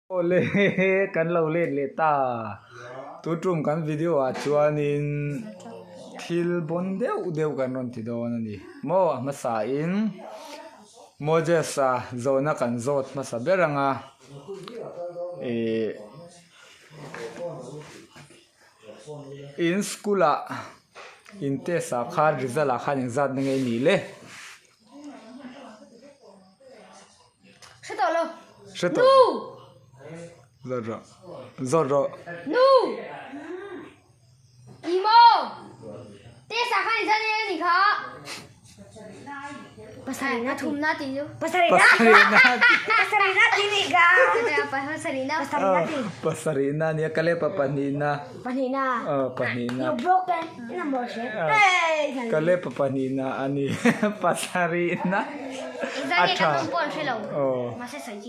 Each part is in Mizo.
Awle kan lo let leh ta tu tum kan video ah chuanin thil bawn deuh deuh kan rawn ti dawn a ni maw a hmasa in Moses a zawhna kan zawt hmasa ber ang a ihh in school ah in test ah khan result ah khan engzat na nge nih le. Hre tawh lo. Hre tawh. Nu! Zawt rawh. Zawt rawh. Nu! I maw? Test ah khan i zan em a ni kha. Pasarihna thumna tih chu. Pasarihna. Pasarihna tih ni kha. Pasarihna. Pasarihna tih. Pasarihna nia ka lepa pahnihna. Pahnihna. Aw pahnihna. You broken. Ina maw hre. Ka lepa pahnihna a ni. Pasarihna. A tha. Aw.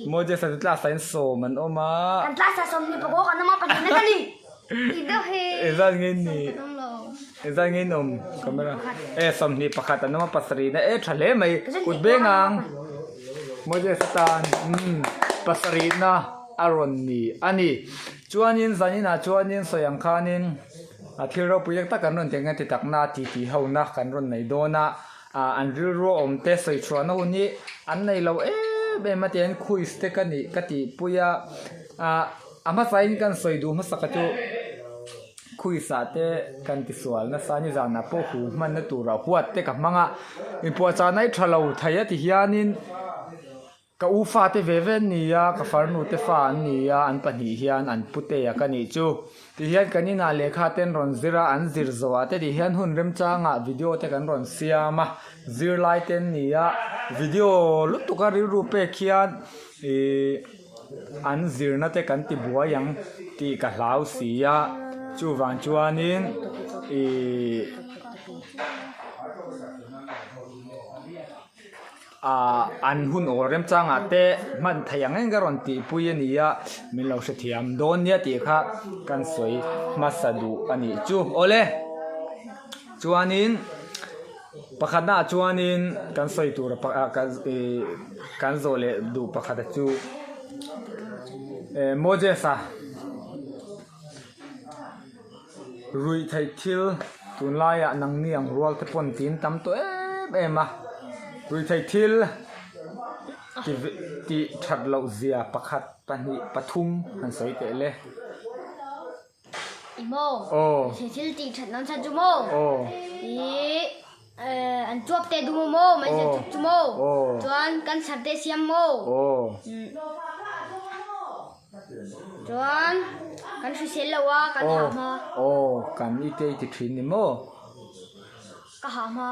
Moses a chu class ah hian sawm an awm a. Kan class ah sawm ni pakua kan awm a pahnihna ka ni. Engzat nge ni? Engzat nge in awm? Camera. E 21 an awm a pasarihna e tha hle mai. Kut beng ang. Moses atan umm pasarihna a rawn ni a ni. Chuanin zaninah chuanin sawi ang khanin a thil ropui tak tak kan rawn ti ang ti takna ti tih hona kan rawn nei dawn a. Ah an rilru a awm te sawi chhuahna hun hi an nei lo em em a tihian quiz te ka nih ka tihpui a. Ah a hmasain kan sawi duh hmasa kha chu quiz ah te kan tisual nasa nizanah pawh hu hmanna turah huat te ka hmang a inpuahchahna hi tha lo thei a ti hianin ka u fate ve ve an ni a ka farnu te fa an ni a an pahnih hian an putea ka nih chu tihian kan inah lehkha te an rawn zir a an zir zawh ah te tihian hun remchangah video te kan rawn siam a zirlai te an ni a video lutuk a rilru pek hian ihh. An zirna te kan ti buai ang tih ka hlau si a, chuvang chuanin ihh ah an hun awl remchangah te hman theih ang eng ka rawn tihpui a ni a, min lo hrethiam dawn nia tih kha kan sawi hmasa duh a nih chu. Awle chuanin. Pakhatnaah chuanin kan sawi tur kan zawh leh duh pakhata chu Moses-a ruih theih thil tunlaiah nangni ang rual te pawn tiin tam tawh em em a, ruih theih thil tih that loh zia pakhat pahnih pathum han sawi teh le. I maw? Aw. Thil thil tih that nan chan chu maw? Aw. I an chuap te dum maw? Mai se chup chu maw? Aw. Chuan cancer te siam maw? Aw. Chuan kan hrisel lo a kan hah hma. Aw, kan i te i ti thin ni maw? Ka hah hma.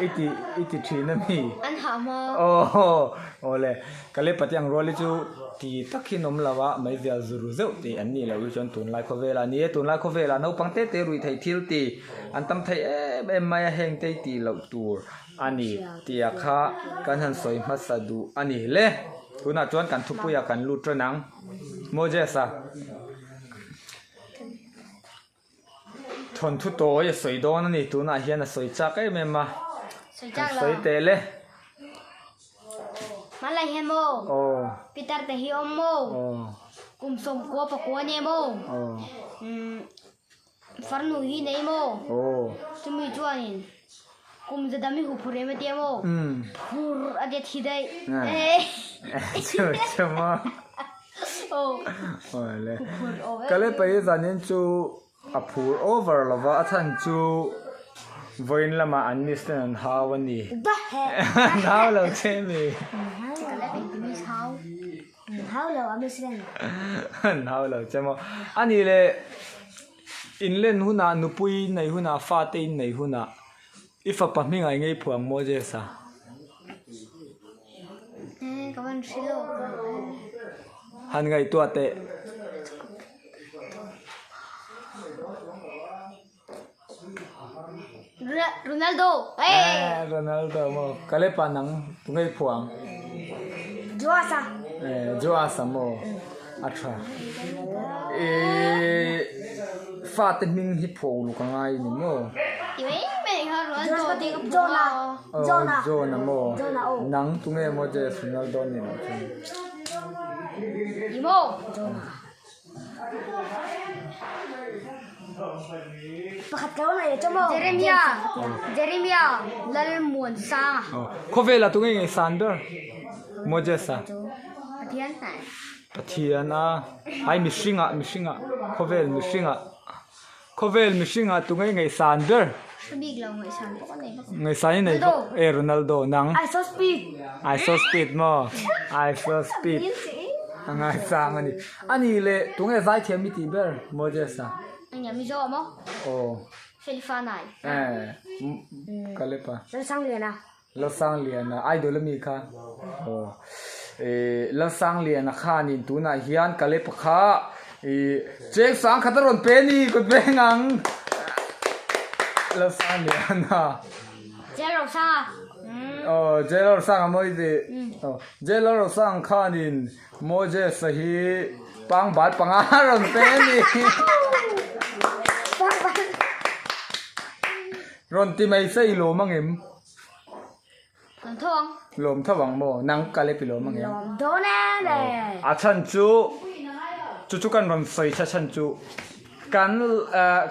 I ti i ti thin a mi? An hah hma. Aw awle ka le pati ang rual hi chu ti tak hi an awm lo a meizial zuru zeuh tih an nih loh hi chuan tunlai khawvelah ni e tunlai khawvelah naupang te te ruih theih thil ti an tam thei em em mai a heng te hi tih loh tur a ni tih ah kha kan han sawi hmasa duh a ni le tunah chuan kan thupuiah kan lut ran ang Moses-a. Thawnthu tawi a sawi dawn a ni tunah hian a sawi chak em em a kan sawi teh le. Hmanlai hian maw Aw. Pitar te hi awm maw Aw. Kum sawmkua pakua nia maw Aw. Umm farnu hi nei maw Aw. Chumi chuanin kum zadam hi huphur em a tia maw Umm. Phur a tia thi daih. Chu chu maw. Aw. Awle. Huphur aw Ka le paih zanin chu a phur over lo va, a chhan chu vawiin lamah an miss ten an hau a ni. An hau lo che mi? Ka le paih ti miss hau. Hau lo a miss ten. An hau lo che maw? A nih leh inlen hunah nupui nei hunah fate in nei hunah I fapa hming ai ngei phuang Moses a. Ka van hre lo. Han ngaihtuah teh. Ronaldo. Eh Ronaldo maw. Kalepa nang tu ngei phuang. Joasa. Eh Joasa maw. A tha. Eh fate hming hi phuah uluk a ngai ni maw? Aw John-a maw? Nang tunge maw Jeff Ronaldo ni loh chuan? Imo. Pakhat ka nei chu maw? Jeremiah Jeremiah Lalmuansanga. Khawvela tunge nge san ber? Moses-a. Pathian. Pathian a. Ai mihringah mihringah khawvel mihringah khawvel mihringah tunge ngaihsan ber? Hre bik lo ngaihsan pawh ka nei bawk. Ngaihsan i nei bawk. E Ronaldo nang. I saw speed. I saw speed maw? I saw speed. A ngaisang a ni. A ni le tunge zaithiam i tih ber Moses-a? Eng Mizo a maw? Aw. Felifanai. Eh Kalepa. Lalsangliana. Lalsangliana idol ami kha aw eh Lalsangliana khanin tunah hian Kalepa kha ih cheng sang khat a rawn pe a ni kut veng ang Lalsangliana. Jalrosanga. Aw Jalrosanga maw i tih aw Jalrosanga khanin Moses-a hi pangbal panga a rawn pe a ni. Rawn ti mai se i lawm angem? Lawm tho ang. Lawm tho ang maw? Nang ka lep i lawm angem? Lawm dawn e le. A chhan chu, chu chu kan rawn sawi tha chhan chu, kan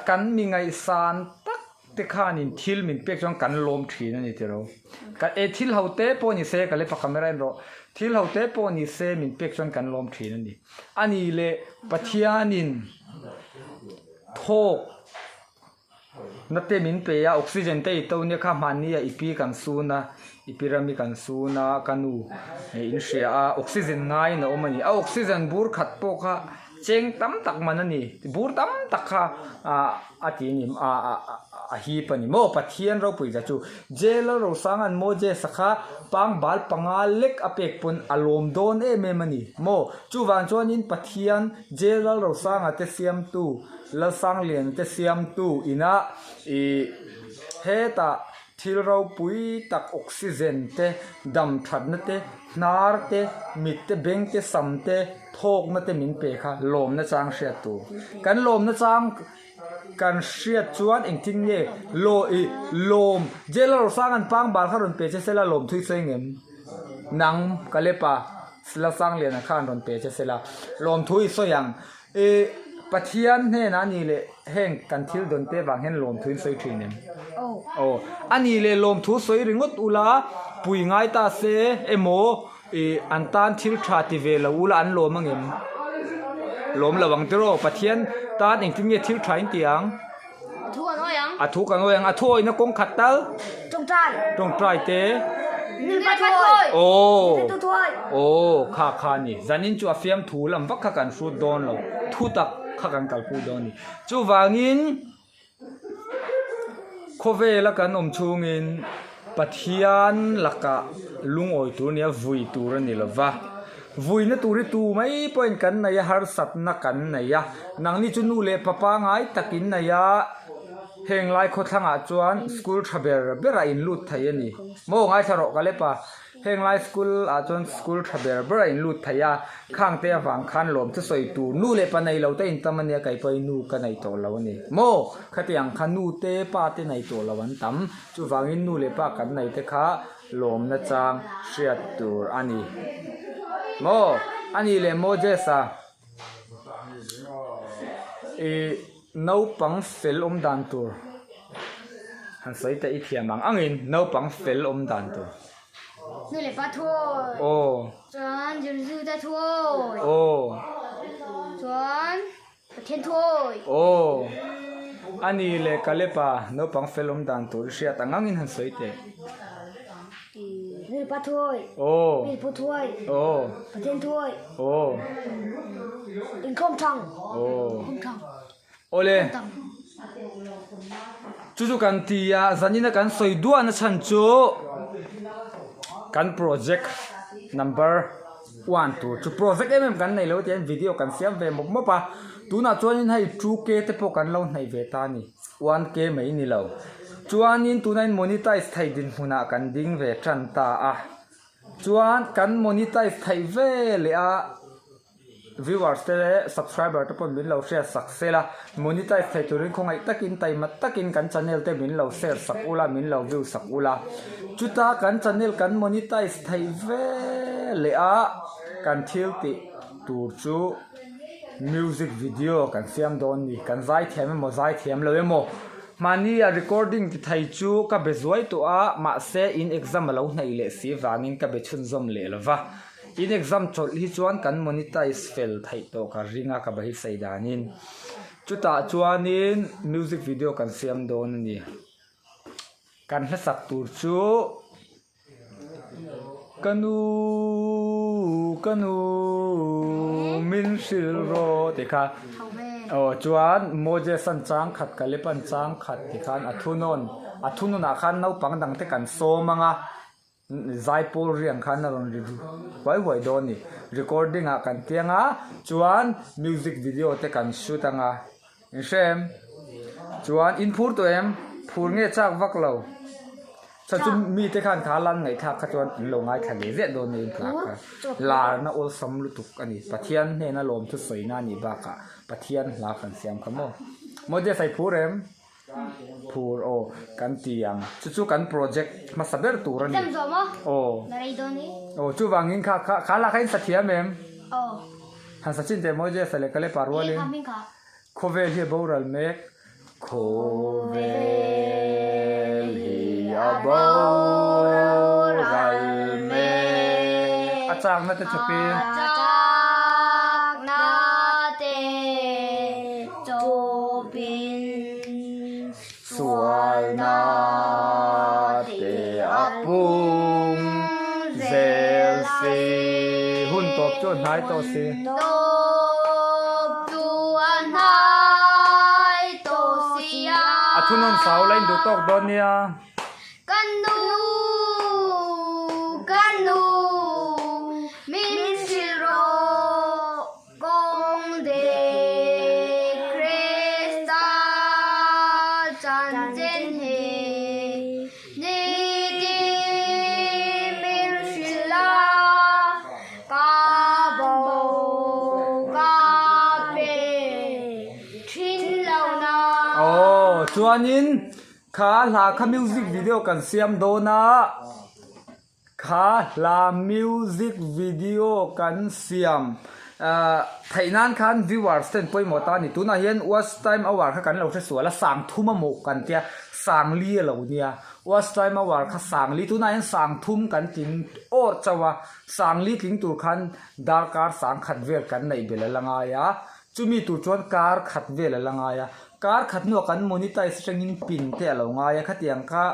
kan mi ngaihsan tak te khanin thil min pek chuan kan lawm thin a ni tiro. Ka e thil ho te pawh ni se, ka lepa camera en rawh, thil ho te pawh ni se min pek chuan kan lawm thin a ni. A ni leh Pathianin thawk Na te min pe a, oxygen te i to nia kha hmanni a i pi kan sun a, i pi rami kan sun a, ka nu hei in hria a, oxygen ngaiin a awm a ni. A oxygen bur khat pawh kha cheng tam tak man a ni, bur tam tak kha ah a ti a ni ah ah a hip a ni maw Pathian ropui zia chu. Jail a Rosanga'n Moses-a kha pangbal panga lek a pek pawn a lawm dawn em em a ni maw. Chuvang chuanin Pathian Jail a Rosanga te siamtu Lalsanglian te siamtu inah ih hetah thil ropui tak oxygen te, dam thatna te, hnar te, mit te, beng te, sam te, thawkna te min pe kha lawmna chang hriat tur. Kan lawmna chang kan hriat chuan engtin nge law ih lawm Jail a Rosang an pangbal kha rawn pe che sela lawm thui sawi ngem? Nang Kalepa Lalsangliana khan rawn pe che sela lawm thui sawi ang. I Pathian hnenah a nih leh heng kan thil dawn te vang hian lawmthu in sawi thin em? Aw. A nih leh lawmthu sawi ringawt ula pui ngai ta se emaw i an tan thil tha ti ve lo ula an lawm angem? Lawm lo ang tiraw? Pathian tan engtin nge thil tha in ti ang? A thu kan awi ang. A thu kan awi ang. A thu awina kawng khat tal. Tawngtai. Tawngtai te. Nilpa thuawi. Aw. Nilpa thuawi. Aw kha kha ni. Zanin chu a fiam thu lam vak kha kan hrut dawn lo. Thu tak kha kan kalpui dawn ni. Chuvangin khawvela kan awm chhungin Pathian lakah lungawi tur nia vui tur a ni lo va. Vuina tur hi tu mai pawhin kan nei a, harsatna kan nei a. Nangni chu nu leh pa pangai tak in nei a, heng lai khawthlangah chuan school tha ber berah in lut thei a ni. Maw ngaithla rawh ka lep a, heng lai school ah chuan school tha ber berah in lut thei a, khang te avang khan lawm chu sawi tur nu leh pa nei lo te in tam a nia, kei pawhin nu ka nei tawh lo a ni. Maw khatiang kha nu te pa te nei tawh lo an tam. Chuvangin nu leh pa kan nei te kha lawmna chang hriat tur a ni. Maw? A nih leh Moses-a i naupang fel awm dan tur han sawi teh i thiam ang angin naupang fel awm dan tur. Nu leh pa thuawi. Aw. Chuan Zirzuta thuawi. Aw. Chuan. Pathian thuawi! Aw, a ni leh Kalepa, naupang fel awm dan tur i hriat ang angin han sawi teh. Milpa thuawi! Aw. Milpu thuawi! Aw. Pathian thuawi! Aw. Inkhawm thang! Aw. Inkhawm thang. Awle. Chu chu kan ti a, zanina kan sawi duahna chhan chu kan project number One tur chu project em em kan nei lo tihian video kan siam ve mawp mawp a, tunah chuanin hei 2K te pawh kan lo hnaih ve ta a ni, 1K mai ni lo. Chuanin tuna in monetize theih dinhmunah kan ding ve tan ta a, chuan kan monetize theih ve leh a viewers te leh subscriber te pawh min lo hriat sak sel a, monetize thei turin khawngaih takin taima takin kan channel te min lo share sak ula min lo view sak ula, chuta kan channel kan monetize theih ve leh a kan thil tih. tur chu music video kan siam dawn ni kan zaithiam emaw zaithiam lo emaw mahni a recording ti thei chu ka be zuai tawh a mahse in exam a lo hnaih leh si vangin ka be chhunzawm leh lo va in exam chawlh hi chuan kan monetize fel theih tawh ka ring a ka beisei danin chutah chuanin music video kan siam dawn a ni. Kan hlasak tur chu Ka nu ka nu min hrilh rawh tih kha aw chuan Moses an chang khat Caleb an chang khat tih khan a thunawn a thunawnah khan naupang dang te kan sawm ang a. Zaipawl riang khan a rawn ri huai huai dawn a ni. Recording ah kan tiang a, chuan music video te kan shoot anga. In hre em? Chuan in phur tawh em? Phur nge chak vak lo? Chhan chu mite khan kha lan ngaihthlak kha chuan an lo ngaithla ve ziah dawn nia in tlak kha. Larna awlsam lutuk a ni. Pathian hnena lawmthu sawina a nih bakah Pathian hla kan siam kha maw? Moses a i phur em? Phur aw kan ti ang. Chu chu kan project hmasa ber tur a ni. Aw. Aw chuvangin kha kha kha lah kha in sa thiam em? Han sa chin teh mawi je sa leh ka lepa rualin. Khawvel hi a boral mek. Khawvel hi a boral mek. A chakna te chawpin. A chakna te Chawpin sualna te a pung zel si. Hun tawp chu a hnai tawh si. Tawp chu a hnai tawh si a. A thunawn sau la in duh tawk dawn nia. Ka nu, ka nu, min hrilh rawh. Kawng dek Krista chanchin hi nitin min hrilh a, ka bo ka pe thin lo na. Aw chuanin kha hla kha music video kan siam dawn a. Kha hla music video kan siam theih nan khan viewers ten pawimawh ta a ni. Tunah hian watch time hour kha kan lo hre sual a, sang thum a mawh kan tia, sang li a lo nia. Watch time hour kha sang li, tunah hian sang thum kan tling awr chauh a, sang li tling tur khan darkar sang khat vel kan neih belh a la ngai a, chumi tur chuan kar khat vel a la ngai a. Kar khat hnuah kan monetize atangin pin te a lo ngai a, khatiang kha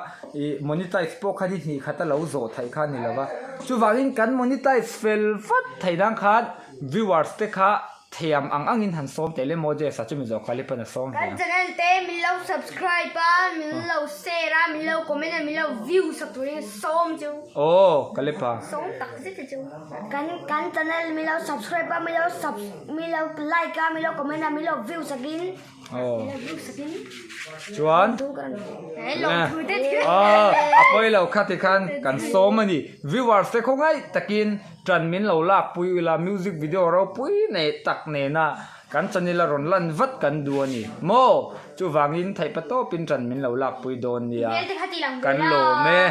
ih monetize pawh kha ni hnih khat a lo zawh theih kha a ni lo va. Chuvangin kan monetize fel vat theih nan khan viewers te kha thiam ang angin han sawm teh le Moses a chumi zawh kha Lipan a sawm ve Kan ang. channel te min lo subscribe a, min lo share a, min lo comment a, min lo view sak turin sawm chu. Aw ka Lipa. Sawm tak zet chu. Kan kan channel min lo subscribe a, min lo sub min lo like a, min lo comment a, min lo view sakin. Aw. Chuan a pawi lo kha ti khan kan sawm a ni. Viewers te khawngaih takin ṭan min lo lak pui ila music video ropui nei tak nena kan channel a rawn lan vat kan duh a ni maw? Chuvangin theihpatawpin ṭan min lo lak pui dawn nia. Kan lawm e.